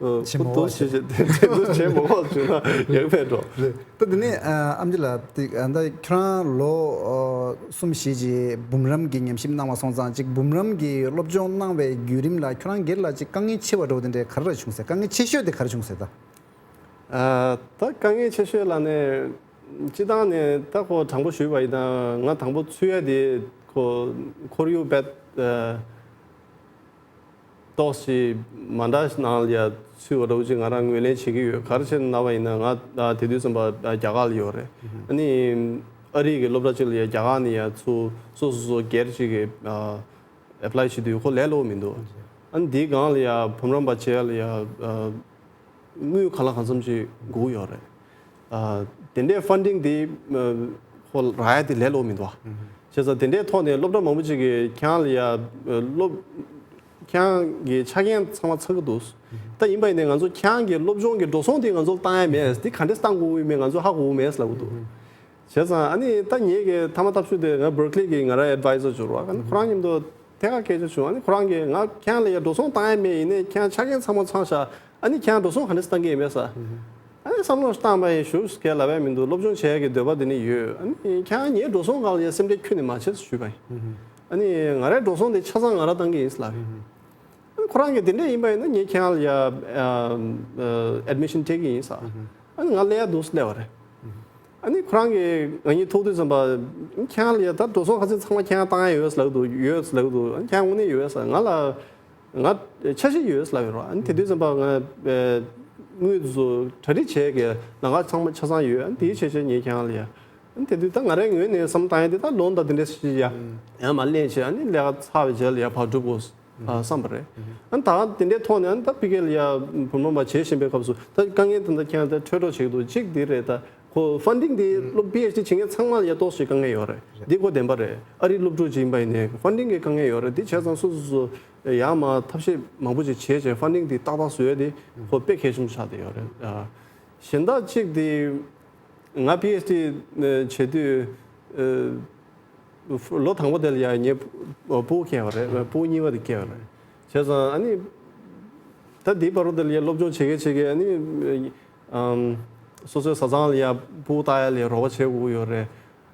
བྱེད་མ་ཁོ་འདུག་དགོས་བྱས་བྱས་འགྲན་བསྡུར་བྱེད་མ་དགོས་བྱུང་ན་ཡག་པས་འགྲོ། རེད། ད་འདི་ནས་ཨ་ཨམ་ཆི་ལགས་དེ་ཨ་ད་ཁྱོད་རང་ལོ་ཨ་གསུམ་བཞི་ཅིག་འབུམ་རམས་ཀྱི་ཉམས་ཞིབ་གནང་བ་སོང་ཙང་ཅིག་འབུམ་རམས་ཀྱི་སློབ་སྦྱོང་གནང་བའི་བརྒྱུད་རིམ་ལ་ཁྱོད་རང་སྒེར་ལ་ཅིག་དཀའ་ངལ་ཆེ་བ་འདྲ་བོ་དེ་འདྲའི་ག་རེ་རེ་བྱུང་ཟེར། དཀའ་ངལ་ཆེ་ཤོས་དེ་ག་རེ་བྱུང་ཟེར་ད། ཨ་ད་དཀའ་ངལ་ཆེ་ཤོས་ལ་ནས་སྤྱི་བཏང་ནས་ད་ཁོ་དྲང་པོ་ཞུས་པ་ཡིན་ན་ང་དང་པོ་ཚུད་ཡ་དེ་ཁོ་ཁོར་ཡུག་དཔེ་ཨ། ཏོག་ཙམ་མ་འདྲ་ནང་ལ་ཡ་ཚུད་པ་འདྲ་བོ་ཅིག་ང་རང་ངོས་ལེན་བྱེད་ཀྱི་ཡོད། ག་རེ་བྱས་ན་བ་ཡིན་ན་ང་ད་དེ་དུས་ཙམ་པ་རྒྱ་གར་ལ་ཡོད་རེད། ཨ་ནི་ཨ་རི་གི་སློབ་གྲྭ་ཅིག་ལ་ཡ་རྒྱ་གར་ནས་ཡ་ཚུར་སོ་སོ་སོ་སྒེར་ཅིག་གི་ཨེ་པ་ལའི་བྱེད་དུས་ཁོ་ལས་སླ་པོ་མི་འདུག་ཨ་ནི་དེའི་སྒང་ལ་ཡ་འབུམ་རམས་པ་བྱེད་ཡ་ལ་ཡ་དངུལ་གང་ལ་གང་འཚམ་ཅིག་དགོས་ཀྱི་ཡོད་རེད། ཨ་དེ་འདྲའི་ཕན་ཌིང་དེ་ཨ་ཁོ་རག་ཡ་དེ་ལས་སླ་པོ་མི་འདུག་ཨ། བྱས་ཙང་དེ་འདྲའི་ཐོག་ནས་སློབ་གྲྭ་མང་པོ་ཅིག་གིས་ཁྱེད་རང་ལ་ཡ་ཨ་སློབ་ཁྱེད་རང་གི་ཆ་རྐྱེན་ཚང་མ་ཚང་གི་འདུག་ད་ཡིན་པ་ཡིན་ནའི་ང་ཚོ་ཁྱེད་རང་གི་སློབ་སྦྱོང་གི་འགྲོ་སོང་དེ་ང་ཚོར་བཏང་ཡ་མེད། དེ་ག་འདྲས་བཏང་དགོས་ཡོད་མེད་ང་ཚོ་ཧ་གོ་གི་མེད་ལབ་གི་འདུག་བྱས་ཙང་ཨ་ནི་ད་ངེད་ཀྱི་ཐ་མ་ཐབས་ཤུགས་དེ་ང་བར་ཀི་ལི་གི་ང་རང་ཨེ་ཌི་ཝའི་ཛར་ཅིག་ཡོད་རེད་བ། ཨ་ནི་ཁོ་རང་མཉམ་དུ་ཐད་ཀར་སྐད་ཆ་བྱུང་། ཨ་ནི་ཁོ་རང་གིས་ང་ཁྱེད་རང་ལ་ཡ་འགྲོ་སོང་བཏང་ཡ་མེད། ཡིན་ནའི་ཁྱེད་རང་ཆ་རྐྱེན་ཚང་མ་ཚང་ཤག་ཨ་ནི་ཁྱེད་རང་འགྲོ་སོང་ག་འདྲས་བཏང་གི་ཡིན་པས་ཟེར། ཨ་ནི་བསམ་བློ་བཏང་པ་ཡིན། ཞུ་སྐད་ལབ་ཡ་མི་འདུག་སློབ་སྦྱོང་བྱེད་ཡ་གི་འདོད་པ་དེ་ནི་ཡོད། ཨ་ནི་ཁྱེད་རང་ངའི་འགྲོ་སོང་སྒང་ལ་ཡ་སེམས་ཁྲལ་ཁྱོན་ནས་མ་བྱེད་ཟེར་ཞུས་པ་ཡིན། ཨ་ནི་ང་རའི་འགྲོ་སོང་དེ་ཆ་ཚང་ང་རང་བཏང་གི་ཡིན་ཟེར་ལབ་ཡིན། ཨ་ནི་ཁོ་རང་གིས་དེ་འདྲས་ཡིན་པ་ཡིན་ན་ངས་ཁྱེད་རང་ལ་ཡ་ཨ་ཨ་ཨེ་ཌི་མི་ཤན་སྤྲད་ཀྱི་ཡིན་ཟེར། ཨ་ནི་ང་སླེབས་ཡ་འདུག་སླེབས་པ་རེད། ཨ་ནི་ཁོ་རང་གིས་ང་གཉིས་ཐུག་དུས་ཙམ་པ་ཁྱེད་རང་ལ་ཡ་ད་འགྲོ་སོང་ག་ཚོད་ཚང་མ་ཁྱེད་རང་བཏང་ཡ་ཡོད་ཟེར་ལབ་ཀྱི་འདུག་ཡོད་ཟེར་ལབ་ཀྱི་འདུག་ཨ་ནི་ཁྱེད་རང་དངོས་གནས་ཡོད་ཟེར། ང་ལ་ང་ཆ་ཤས་ཡོད་ཟེར་ལབ་ཡོད་རེད། ཨ་ནི་དེ་དུས་ཙམ་པ་ང་ཨ་དངུལ་དེ་ཚོ་གྲ་སྒྲིག་བྱས་ཀྱི་ལམ་ཁ་ཚང་མ་ཆ་ཚང་ཡོད། ཨ་ནི་དེའི་ཆ་ཤས་ངས་ཁྱེད་རང་ལ་ཡ། ཨ་ནི་དེ་དུས་ད་ང་རའི་ངོས་ནས་བསམ་བཏང་ཡ་དེ་ད་ལོ་ཟླ་དེ་འདྲས་ཞིག་ཡ་ཡང་མ་ལེན་བྱས། ཨ་ནི་ལས་ཀ་ཚར་བའི་རྗེས་ལ་ཡ་ཕར་འགྲོ་དགོས། ཨ་བསམ་པ་རེད། ཨ་ནི་ད་དེ་འདྲའི་ཐོག་ནས་ཨ་ནི་ད་ཕ་གི་ལ་ཡ་བུ་མོ་མ་བྱེད་བཞིན་པའི་སྐབས་སུ་ད་དཀའ་ངལ་དེ་འདྲ་ཁྱེད་རང་ད་འཕྲད་གྲབས་བྱེད་ཀྱི་འདུག་གཅིག་འདི་རེད། ད་ཁོ་ཕན་ཌིང་འདི་སློབ་པི་ཨེཆ་ཌི་བྱེད་མཁན་ཚང་མ་ལ་ཡ་ཏོག་ཙམ་དཀའ་ངལ་ཡོད་རེད། འདི་ཁོ་བདེན་པ་རེད། ཨ་རིའི་སློབ་ཕྲུག་ཅིག་ཡིན་པ་ཡིན་ནའི་ཕན་ཌིང་གི་དཀའ་ངལ་ཡོད་རེད། འདི་བྱས་ཙང་སོ་སོ་སོ་ཡར་མར་ཐབས་ཤེས་མང་པོ་ཅིག་བྱས་བྱས་ཕན་ཌིང་འདི་ཏག་ཏག་བཟོ་ཡ་དེ་ཁོ་དཔེ་གལ་ཆེན་པོ་ཆགས་བསྡད་ཡོད་རེད། ཨ་གཞན་དག་གཅིག་འདི་ང་པི་ཨེཆ་ཌི་བྱེད་དུས་ཨ། ལོ་དང་པོ་དེ་ལ་ཡ་ངའི་སྤུ་གུ་སྐྱེས་པ་རེད། སྤུ་གུ་གཉིས་པ་དེ་སྐྱེས་པ་རེད། བྱས་ཙང་ཨ་ནི་ད་དེའི་བར་དུ་དེ་ལ་ཡ་སློབ་སྦྱོང་བྱེད་མཁན་བྱེད་མཁན་ཨ་ནི་ཨམ་སོ་སོའི་བཟའ་ཚང་ལ་ཡ་སྤུ་གུ་ལྟ་ཡ་ལ་རོགས་པ་བྱེད་དགོས་ཀྱི་ཡོད་རེད།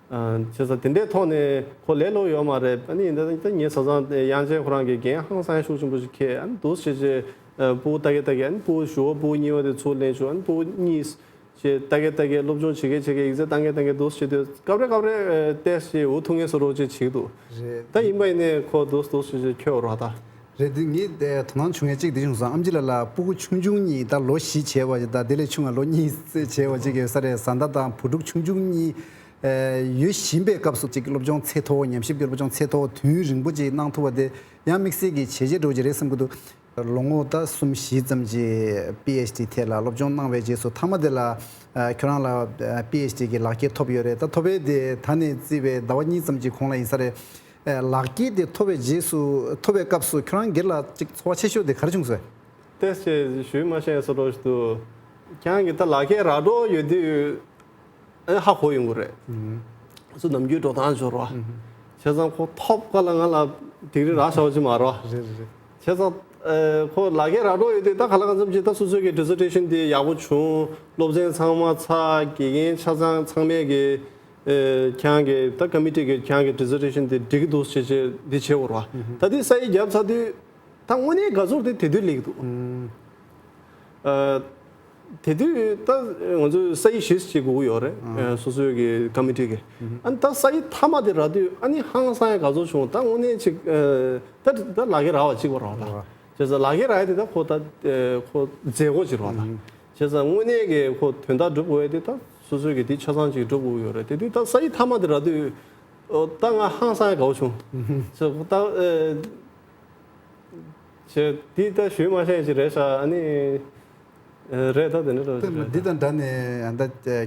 ཨ་བྱས་ཙང་དེ་འདྲའི་ཐོག་ནས་ཁོ་ལས་སླ་པོ་ཡོད་མ་རེད། ཨ་ནི་ཡིན་ད་ད་ངའི་བཟའ་ཚང་དེ་དབྱངས་ཅན་ཁོ་རང་གིས་འགན་ཧང་སང་ཤུགས་ཆེན་པོ་ཞིག་འཁྱེར། ཨ་ནི་འདུག་སེ་བྱས་བྱས་སྤུ་གུ་ལྟ་གི་ལྟ་གི་ཨ་ནི་སྤུ་གུ་ཞུ་བ་སྤུ་གུ་གཉིས་པ་དེ་ཚུར་ལེན་བྱུང་། ཨ་ནི་སྤུ་གུ་གཉིས། ཅེས་ལྟ་གེ་ལྟ་གེ་སློབ་སྦྱོང་བྱེད་གེ་བྱེད་གེ་ཡིག་ཚད་བཏང་གེ་བཏང་གེ་འདུག་སེ་བྱེད་དུས་སྐབས་རེ་སྐབས་རེ་ཨ་ཏོག་ཙམ་འུ་ཐུག་མཁན་བཟོ་འདྲ་ཅིག་བྱེད་ཀྱི་འདུག་རེད། ད་ཡིན་པ་ཡིན་ནའི་ཁོ་འདུག་འདུག་སེ་བྱེད་ཁྱོད་རོགས་ད། རེད། དེ་ངས་དེ་དོ་སྣང་བྱུང་ཡ་གཅིག་དེ་བྱུང་སོང་། ཨམ་ཆི་ལགས་ལ་སྤུ་གུ་ཆུང་ཆུང་གཉིས་ད་ལོ་བཞི་བྱས་པ་ཅིག་ད་དེ་ལས་ཆུང་བ་ལོ་གཉིས་ཙམ་བྱས་པ་ཅིག་ཡོད་ས་རེད། བཟའ་ཟླ་དང་བུ་ཕྲུག་ཆུང་ཆུང་གཉིས་ཨ་ཡོད་བཞིན་པའི་སྐབས་སུ་ཅིག་སློབ་སྦྱོང་ཚད་མཐོ་བོ་ཉམས་ཞིབ་ཀྱི་སློབ་སྦྱོང་ཚད་མཐོ་བོ་དུས་ཡུན་རིང་པོ་ཅིག་གནང་ཐུབ་པ་དེ་ཡང་དམིགས་བསལ་གྱི་བྱས་རྗེས་འདྲ་བོ་ཅིག་རེད་བསམ་གྱི་འདུག་ལོ་ངོ་ད་གསུམ་བཞི་ཙམ་གྱི་པི་ཨེཆ་ཌི་ཐད་ལ་སློབ་སྦྱོང་གནང་བའི་རྗེས་སུ་མཐའ་མ་དེ་ལ་ཨ་ཁྱོད་རང་ལ་པི་ཨེཆ་ཌི་གི་ལག་འཁྱེར་ཐོབ་ཡོད་རེད། ད་ཐོབ་པའི་དེ་ད་ནས་བརྩིས་པའི་ཟླ་བ་གཉིས་ཙམ་གྱི་གོང་ལ་ཡིན་ས་རེད། ཨ་ལག་འཁྱེར་དེ་ཐོབ་པའི་རྗེས་སུ་ཐོབ་པའི་སྐབས་སུ་ཁྱོད་རང་སྒེར་ལ་ཅིག་ཚོར་བ་ཆེ་ཤོས་དེ་ག་རེ་བྱུང་སོང་། ཏེས་ཅེས་ཞུས་མ་ཤེས་སོ་རོ་ཞུ་དུ། ཁྱེད་རང་གི་ད་ལག་འཁྱེར་རག་འགྲོ་ཡོད་དུས། ཨེ་ཧ་གོ་ཡོང་གི་རེད། སུ་ནམ་རྒྱུན་འགྲོ་སྟངས་འབྱོར་བ། བྱས་ཙང་ཁོ་ཐོབ་ག་ལ་ང་ལ་ཌིག་རི་རག་བྱ་བ་ཅིག་མ་རེད་བ། རེད་རེད། བྱས་ཙང་ཨེ་ཁོ་ལག་འཁྱེར་རག་འགྲོ་ཡོད་དུས་ད་ག་ལ་གང་འཚམ་ཅིག་ད་སོ་སོའི་གི་ཌི་སར་ཊེ་ཤན་དེ་ཡག་པོ་བྱུང་། སློབ་ཚན་ཚང་མ་ཚར། དགེ་རྒན་ཆ་ཚང་ཚང་མས་གི་ཨེ་ཁྱེད་རང་གི་ད་ཀོ་མི་ཊི་གི་ཁྱེད་རང་གི་ཌི་སར་ཊེ་ཤན་དེ་འགྲིག་གི་འདུག་ཅེས་ཅེས་འདི་བྱེད་དགོས་རེད་བ། ད་དེ་ས་ཡིག་བརྒྱབ་ཚར་དུས། ད་དངོས་གནས་དགའ་ཚོར་དེ་དེ་དུས་སླེབས་འདུག་ཨ་དེ་དུས་ད་ང་ཚོས་ས་ཡིག་བཞི་ཅིག་དགོས་ཀྱི་ཡོད་རེད། ཨ་སོ་སོའི་གི་ཀོ་མི་ཊི་གི། ཨ་ནི་ད་ས་ཡིག་མཐའ་མ་དེ་རག་དུས་ཨ་ནི་ཧང་སང་ཡ་དགའ་ཚོར་བྱུང་། ད་དངོས་གནས་ཅིག་ཨ་ད་ད་ལག་འཁྱེར་རག་པ་གཅིག་པ་རང་ལ། བྱས་ཙང་ལག་འཁྱེར་རག་ཡ་དེ་ད་ཁོ་ད་ཨ་ཁོ་མཛད་སྒོ་ཅིག་རང་ལ། བྱས་ཙང་དངོས་གནས་གི་ཁོ་དོན་དག་སྒྲུབ་དགོས་ཡ་དེ་ད་སོ་སོའི་གི་དེ་ཆ་ཚང་ཅིག་སྒྲུབ་དགོས་ཀྱི་ཡོད་རེད། དེ་དུས་ད་ས་ཡིག་མཐའ་མ་དེ་རག་དུས་ཨོ་ད་ང་ཧང་སང་ཡ་དགའ་བོ་བྱུང་། བྱས་ད་ཨ། བྱས་དེ་ད་ཞུས་མ་ཤེས་ཅིག་རེད་ཤག་ཨ་ནི། ཨེ། རེད། ད་དེ་འདྲ་འདྲ་པོ་ཅིག་རེད། འདི་དང་འདྲ་ནས་ད་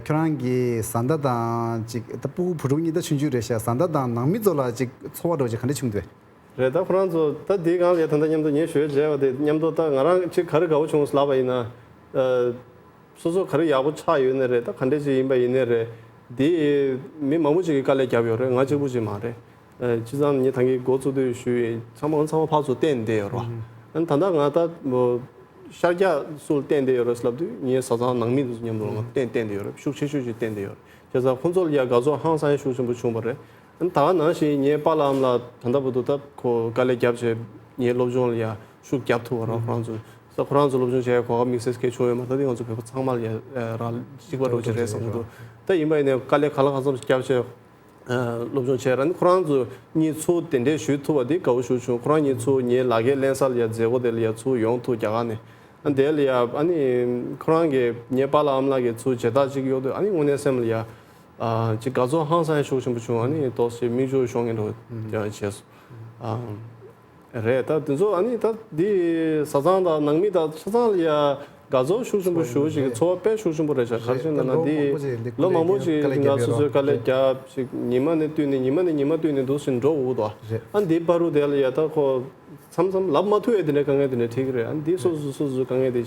ཁྱོད་རང་གི་བཟའ་ཟླ་དང་ཅིག་ད་སྤུ་གུ་བུ་ཕྲུག་གཉིས་ད་ཆུང་ཆུང་རེད་ཤག་བཟའ་ཟླ་དང་ནང་མི་ཚོ་ལ་ཅིག་ཚོར་བ་འདྲ་པོ་ཅིག་ག་འདྲ་བྱུང་འདུག་རེད། ད་ཁོ་རང་ཚོ་ད་འདི་སྒང་ལ་ད་ལྟ་མཉམ་དུ་ངས་ཞུ་བྱས་པ་དེ་མཉམ་དུ་ད་ང་རང་ཅིག་ག་རེ་དགའ་པོ་བྱུང་ལབ་པ་ཡིན་ན། ཨ། སོ་སོ་ག་རེ་ཡག་པོ་ཆགས་ཡོད་ནའི་རེད། ད་ག་འདྲ་ཅིག་ཡིན་པ་ཡིན་ནའི་རེད། འདི་མི་མང་པོ་ཅིག་གིས་དཀའ་ལས་བརྒྱབ་ཡོད་རེད། ང་གཅིག་པུ་ཅིག་མ་རེད། ཨ། བྱས་ཙང་ངས་ད་གིན་འགོ་བཙུགས་དུས་ཞུས་ཡིན། ཚང་མ་ཚང་མ་ཕར་ཚུར་བརྟེན་བསྡད་ཡོད་རེད་པ། ཨ་ནི་ད་ལྟ་ང་ད་ཤར་རྒྱག་སུ་ལ་བརྟེན་བསྡད་ཡོད་རེད་ལབ་དུས་ངའི་བཟའ་ཚང་ནང་མི་དེ་ཚོ་མཉམ་དུ་ལ་ང་བརྟེན་བརྟེན་བསྡད་ཡོད་རེད། ཤུགས་ཆེ་ཤོས་ཅིག་བརྟེན་བསྡད་ཡོད་རེད། བྱས་ཙང་ཁོང་ཚོ་ལ་ཡ་དགའ་ཚོར་ཧང་སང་ཤུགས་ཆེན་པོ་བྱུང་བ་རེད། ཨ་ནི་ད་ག་ནང་བཞིན་ངའི་པཱ་ལགས་ཨ་མ་ལགས་ད་ལྟ་བར་དུ་ད་ཁོ་དཀའ་ལས་བརྒྱབ་བྱས་ངའི་སློབ་སྦྱོང་ལ་ཡ་ཤུགས་རྒྱབ་ཐུབ་པ་རེད། ཁོ་རང་ཚོ་ས་ཁོ་རང་ཚོ་སློབ་སྦྱོང་བྱེད་ཡ་གོ་སྐབས་དམིགས་བསལ་གང་ཡང་བྱུང་ཡོད་མ་རེད། ད་དེ་ང་ཚོ་བོད་པ་ཚང་མ་ལ་ཡ་རག་གཅིག་པ་འདྲ་པོ་ཅིག་རེད་བསམ་གྱི་འདུག་ད་ཡིན་པ་ཡིན་ནའི་དཀའ་ལས་ག་ལ་གང་འཚམ་ཞིག་བརྒྱབ་བྱས། ཨ། སློབ་སྦྱོང་བྱས་ར་ནི་ཁོ་རང་ཚོ་གཉིས་ཚུར་དེ་འདྲས་ཞུ་ཐུབ་པ་དེ་དགའ་པོ་ཞེ་པོ་བྱུང་། ཁོ་རང་གཉིས་ཚུར་ངའི་ལག་འཁྱེར་ལེན་ས་ལ་ཡ་མཛད་སྒོ་དེ་ལ་ཡ་ཚུར་ཡོང་ཐུབ། རྒྱ་གར་ནས། ཨ། དེ་ལ་ཡ་ཨ་ནི་ཁོ་རང་གི་ངའི་པཱ་ལགས་ཨ་མ་ལགས་ཀྱིས་ཚུར་མཇལ་དར་ཅིག་གཡོགས་དུས་ཨ་ནི་དངོས་གནས་སེམས་ལ་ཡ། ཨ། ཅིག་དགའ་ཚོར་ཧང་སང་ཤུགས་ཆེན་པོ་བྱུང་། ཨ་ནི་ཏོག་ཙམ་མིག་ཆུ་ཤོར་མཁན་འདྲ་པོ་ཡང་བྱས་སོང་། ཨ། རེད། ད་དེ་ཚོ་ཨ་ནི་ད་འདི་བཟའ་ཚང་དང་ནང་མི་དང་ཆ་ཚང་ལ་ཡ་དགའ་ཚོར་ཤུགས་ཆེན་པོ་ཞེ་པོ་ཞིག་གི་ཚོར་བ་དཔེ་ཤུགས་ཆེན་པོ་རེད་ཤག་ག་རེ་བྱས་ན་ན་འདི་ལོ་མང་པོ་ཞིག་ང་སོ་སོའི་དཀའ་ལས་བརྒྱབ་ཞིག་ཉི་མ་ནས་བསྟུད་ནས་ཉི་མ་ནས་ཉི་མ་བསྟུད་ནས་འདུག་སེ་འགྲོ་འོ་དོ། ཨ་འདི་བར་དུ་དེ་ལ་ཡ་ད་ཁོ་མཚམས་མཚམས་ལབ་མ་ཐུབ་ཡ་དེ་འདྲའི་དཀའ་ངལ་དེ་འདྲ་འཕྲད་ཀྱི་རེད། ཨ་འདི་སོ་སོ་སོ་སོའི་དཀའ་ངལ་དེ།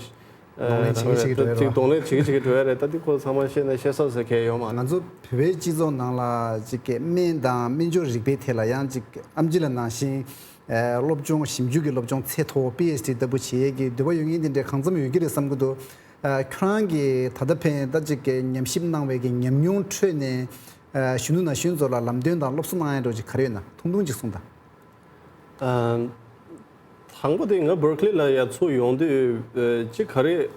གདོང་ལེན་བྱེད་ཀྱི་བྱེད་ཀྱི་འགྲོ་ཡ་རེད། ཅིག་གདོང་ལེན་བྱེད་ཀྱི་བྱེད་ཀྱི་འགྲོ་ཡ་རེད། ད་འདི་ཁོ་ཚང་མ་ཤེས་ན་ཤེས་ས་ཟེར་མཁན་ཡོད་མ་རེད། ང་ཚོ་བོད་པའི་སྤྱི་ཚོགས་ནང་ལ་ཅིག་གི་སྨན་དང་སྨན་སྦྱོར་རིག་པའི་ཐད་ལ་ཡང་ཅིག་ཨེམ་ཆི་ལགས་ནང་བཞིན་ཨེ་སློབ་སྦྱོང་ཞིབ་འཇུག་གི་སློབ་སྦྱོང་ཚད་མཐོ་པོ་པི་ཨེཆ་ཌི་ལྟ་བུ་བྱེད་ཡས་ཀྱི་འདོད་པ་ཡོད་མཁན་དེ་འདྲ་གང་འཚམ་ཡོད་ཀྱི་རེད་བསམ་གྱི་འདུག་ཨ་ཁྱོད་རང་གིས་ད་ལྟ་ཕན་ད་ཅིག་གི་ཉམས་ཞིབ་གནང་བའི་གི་ཉམས་མྱོང་ཁྲོད་ནས་ཨ་གཞོན་ནུ་ན་གཞོན་ཚོ་ལ་ལམ་སྟོན་དང་སློབ་གསོ་གནང་ཡ་འདྲ་ཅིག་ག་རེ་ཡོད་ན་ཐུང་ཐུང་ཅིག་གསུངས་དང་། ཨ། དང་པོ་དེ་ང་Berkeley་ལ་ཡ་ཚུར་ཡོང་དུས་ཨ་ཅིག་ག་རེ་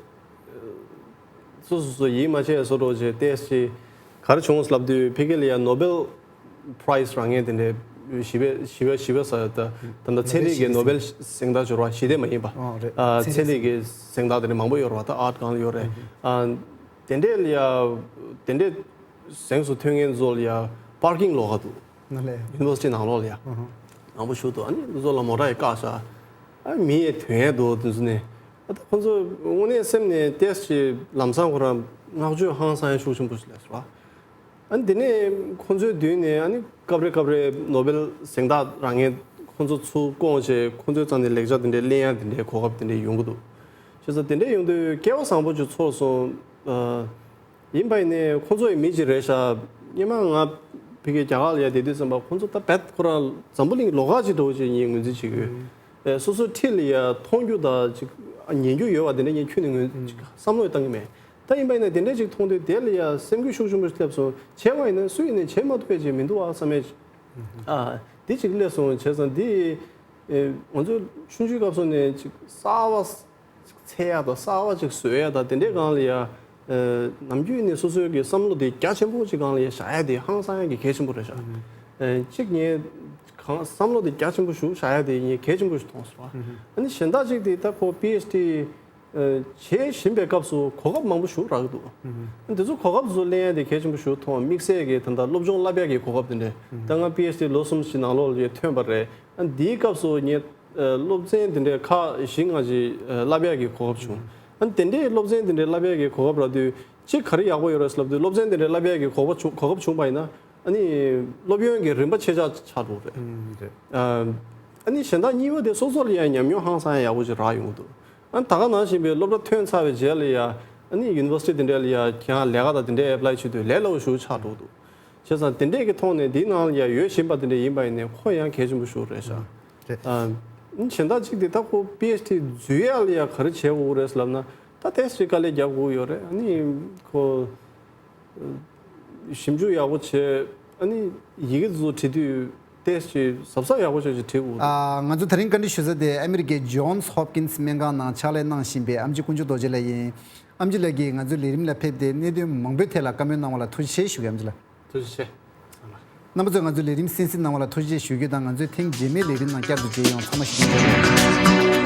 སོ་སོ་སོ་ཡིད་མ་ཆེས་བཟོ་འདྲ་ཅིག་ཏོག་ཙམ་ག་རེ་བྱུང་ལབ་དུས་ཕ་གི་ལ་ཡ་Nobel Prize་རག་མཁན་དེ་འདྲའི་ཞི་བའི་ཞི་བའི་ཞི་བའི་ས་ད་ད་ལྟ་ཚན་རིག་གི་Nobel་གཟེངས་རྟགས་འབྱོར་བ་ཞི་བདེ་མ་ཡིན་པ། ཨོ་རེད། ཨ་ཚན་རིག་གི་གཟེངས་རྟགས་དེ་འདྲ་མང་པོ་ཡོད་རེད་པ། ད་art་སྒང་ལ་ཡོད་རེད། ཨ་དེ་འདྲའི་ལ་ཡ་དེ་འདྲའི་གཟེངས་སུ་ཐོན་མཁན་ཚོ་ལ་ཡ་parking་ལོགས་ཀ་འདུག་ནང་ལས། University་ནང་ལོགས་ལ་ཡ། ཨ་ཧ། མང་པོ་ཞིག་འདུག་ཨ་ནི་འདི་ཚོ་ལ་མོ་ཊ་ཡི་བཀག་བཞག་ཨ་མི་ཡི་དོན་ཡ་འདུག་དེ་ཚོ་ནས། ཨ་ད་ཁོ་ཚོ་དངོས་གནས་སེམས་ནས་ཏོག་ཙམ་ལམ་སང་ཁོ་རང་བསྔགས་བརྗོད་ཧང་སང་ཡ་ཤུགས་ཆེན་པོ་ཞིག་སླེབས་སོང་། ཨ་ནི་དེ་ནས་ཁོ་ཚོའི་མདུན་ནས་ཨ་ནི་སྐབས་རེ་སྐབས་རེ་Nobel་གཟེངས་རྟགས་རག་མཁན་ཁོ་ཚོ་ཚུར་བསྐོངས་བྱས་ཁོ་ཚོའི་རྩ་ནས་ལེགས་ཆ་དེ་འདྲའི་གླེང་ཡ་དེ་འདྲའི་གོ་སྐབས་དེ་འདྲའི་ཡོང་གི་འདུག་བྱས་ཙང་དེ་འདྲའི་ཡོང་དུས་སྐལ་བ་བཟང་པོ་ཅིག་ཚོར་སོང་། ཨ། ཡིན་པ་ཡིན་ནའི་ཁོང་ཚོ་ཡི་མི་ཅིག་རེད་ཤག་སྔོན་མ་ང་ཕ་གི་རྒྱ་གར་ལ་ཡ་བསྡད་དུས་ཙམ་པ་ཁོང་ཚོ་ད་རྦད་ཁོ་རང་འཛམ་བུ་གླིང་ལོགས་ཀ་ཅིག་འདྲ་པོ་ཅིག་ངས་ངོས་འཛིན་བྱེད་ཀྱི་ཡོད། ཨེ་སོ་སོའི་འཁྲིས་ལ་ཡ་མཐོང་རྒྱུ་དང་ཅིག་ཉན་རྒྱུ་ཡོད་པ་དེ་འདྲ་ངས་ཁྱོན་ནས་ངོས་ཅིག་བསམ་བློ་བཏང་གི་མེད། ད་ཡིན་པ་ཡིན་ནའི་དེ་འདྲ་ཅིག་མཐོང་དུས་དེ་ལ་ཡ་སེམས་འགུལ་ཤུགས་ཆེན་པོ་ཞིག་སླེབས་སོང་། བྱས་པ་ཡིན་ན་སུ་ཡིན་ནའི་བྱེད་མ་ཐུབ་པ་ཅིག་མི་འདུག་ཨ་བསམ་ཡས་ཅིག་ཨ་དེ་ཅིག་སླེབས་སོང་། བྱས་ཙང་འདི་ཨེ་ང་ཚོ་ཆུང་ཆུང་སྐབས་སུ་ནས་ཅིག་གསར་པ་འཚོལ་ཡ་དང་གསར་པ་ཅིག་བཟོ་ཡ་དང་དེ་འདྲའི་སྒང་ལ་ཡ། ཨ་ནམ་རྒྱུན་ནས་སོ་སོའི་གི་བསམ་བློ་དེ་རྒྱ་ཆེན་པོ་ཅིག་སྒང་ལ་ཡ་བཞག་ཡ་དེ་ཧང་སང་ཡ་གི་གལ་ཆེན་པོ་རེད་ཤག་ཨ་གཅིག་ངས་གང་བསམ་བློ་དེ་རྒྱ་ཆེན་པོ་ཞིག་བཞག་ཡ་དེ་ངས་གལ་ཆེན་པོ་ཞིག་མཐོང་སོང་། ཨ་ནི་གཞན་དག་ཅིག་དེ་ད་ཁོ་པི་ཨེཆ་ཌི་ཨ་བྱེད་བཞིན་པའི་སྐབས་སུ་གོ་སྐབས་མང་པོ་ཞིག་རག་གི་འདུག་ཨ་འདི་ཚོ་གོ་སྐབས་ཚོ་ལེན་ཡ་དེ་གལ་ཆེན་པོ་ཞིག་མཐོང་། དམིགས་བསལ་གྱི་ད་ལྟ་སློབ་སྦྱོང་བསླབ་ཡ་གི་གོ་སྐབས་དེ་འདྲ་ད་ང་པི་ཨེཆ་ཌི་ལོ་གསུམ་ཞིག་ནང་ལོགས་ལ་ཡ་ཐོན་པ་རེད། ཨ་འདིའི་སྐབས་སུ་ངས་ཨ་སློབ་ཚན་དེ་འདྲའི་ཁག་བཞི་ལྔ་ཅིག་ཨ་བསླབ་ཡག་གི་གོ་སྐབས་བྱུང་། ཨ་དེ་འདྲའི་སློབ་ཚན་དེ་འདྲའི་བསླབ་ཡག་གི་གོ་སྐབས་རག་དུས་གཅིག་ག་རེ་ཡག་པོ་ཡོད་རེད་ལབ་དུས་སློབ་ཚན་དེ་འདྲའི་བསླབ་ཡག་གི་གོ་སྐབས་བྱུང་གོ་སྐབས་བྱུང་པ་ཡིན་ན་ཨ་ནི་སློབ་ཡོན་གྱི་རིན་པ་ཆེ་ཆག་ཆགས་འགྲོ་གི་རེད། ཨ་ཨ་ནི་གཞན་དག་གཉིས་པ་དེ་སོ་སོ་ལ་ཡང་ཉམས་མྱོང་ཧང་སང་ཡག་པོ་ཅིག་རག་ཡོང་གི་འདུག་ཨ་ད་ག་ནང་བཞིན་པའི་སློབ་གྲྭ་ཐོན་ཚར་བའི་རྗེས་ལ་ཡ་ཨ་ནི་ཡུ་ནི་ཝར་སི་ཊི་དེ་འདྲ་ལ་ཡ་ཁྱེད་རང་ལས་ཀ་དང་དེ་འདྲའི་ཨེབ་ལའི་བྱེད་དུས་ལས་སླ་པོ་ཞིག་ཆགས་འགྲོ་གི་འདུག་བྱས་ཙང་དེ་འདྲས་ཀྱི་ཐོག་ནས་འདིའི་ནང་ལ་ཡ་ཡོད་བཞིན་པ་དེ་འདྲས་ཡིན་པ་ཡིན་ནའི་ཁོ་ཡང་གལ་ཆེན་པོ་ཞིག་རེད་ཤག་ཨ་གཞན་དག་ཅིག་དེ་ད་ཁོ་པི་ཨེཆ་ཌི་འཛུལ་ཡག་ལ་ཡ་ག་རེ་བྱེད་དགོས་རེད་ལབ་ན་ད་ཏོག་ཙམ་དཀའ་ལས་རྒྱག་དགོས་ཡོད་རེད། ཨ་ནི་ཁོ་ཞིབ་འཇུག་ཡག་པོ་བྱེད། ཨ་ནི་ཡི་གེ་ཚོ་བྲིས་དུས་ཏོག་ཙམ་གཟབ་གཟབ་ཡག་པོ་བྱས་ཅིག་བྲིས་དགོས། ཨ་ང་ཚོ་དེ་རིང་བཀའ་འདྲི་ཞུ་ས་དེ་ཨ་མི་རི་ཀའི་ཇོན་སི་ཧོབ་ཀིན་སི་སྨན་ཁང་ནང་ཕྱག་ལས་གནང་བཞིན་པའི་ཨེམ་ཆི་དཀོན་མཆོག་རྡོ་རྗེ་ལགས་ཡིན། ཨེམ་ཆི་ལགས་ཀྱིས་ང་ཚོའི་ལས་རིམ་ལ་ཕེབས་ཏེ་གནད་དོན་མང་པོའི་ཐད་ལ་བཀའ་མོལ་གནང་བ་ལ་ཐུགས་རྗེ་ཆེ་ཞུ་གི་ཨེམ་ཆི་ལགས། ཐུགས་རྗེ་ཆེ། རྣམ་པ་ཚོས་ང་ཚོའི་ལས་རིམ་གསན་གཟིགས་གནང་བ་ལ་ཐུགས་རྗེ་ཆེ་ཞུ་རྒྱུ་དང་ང་ཚོའི་ཐེངས་རྗེས་མའི་ལས་རིམ་ནང་བསྐྱར་དུ་མཇལ་ཡོང་། ཚང་མ་བཞུགས་གནང་།